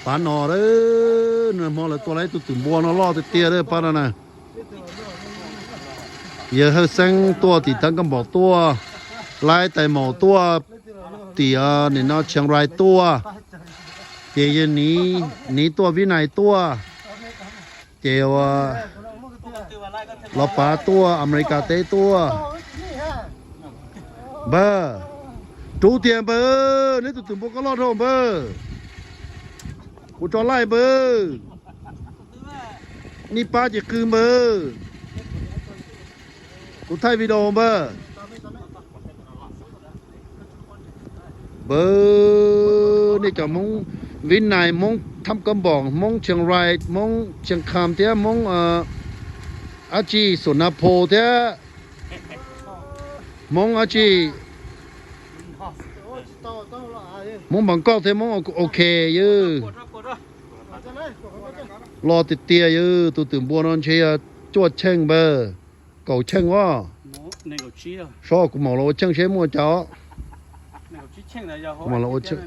Pab no, nag hmo lawv tua lawv ib tug twm npua no loj tiag tiag pab no na. Yawg Hawj Xeeb tuaj tim Thab Kab Npom tuaj, Laib Tais Maum tuaj tim nim no Chiang Rai tuaj, ces yawg Niv tuaj Vib Nais tuaj, ces Los Pav tuaj Amelikas teb tuaj. Npawg, rub tiag npawg, neb tus twm npua koj loj dhau npawg. Kuv tso laij npawg. Nej pab ces qw npawg. Kuv thaij video npawg. Npawg, nej cov Hmoob Vib Nais, Hmoob Thab Kab Npom, Hmoob Chiang Rai, Hmoob Chiang Kham thiab Hmoob dab tsi Xus Nas Phos thiab Hmoob dab tsi, Hmoob Npam Koj thiab Hmoob Ok yawg. Loj tiag tiag yawg, tus twm npua no ntshe yog cuaj cheej npawg, kaum cheej as. Sob kuv mam los ua cheej seb muaj cas. Kuv mam los ua cheej.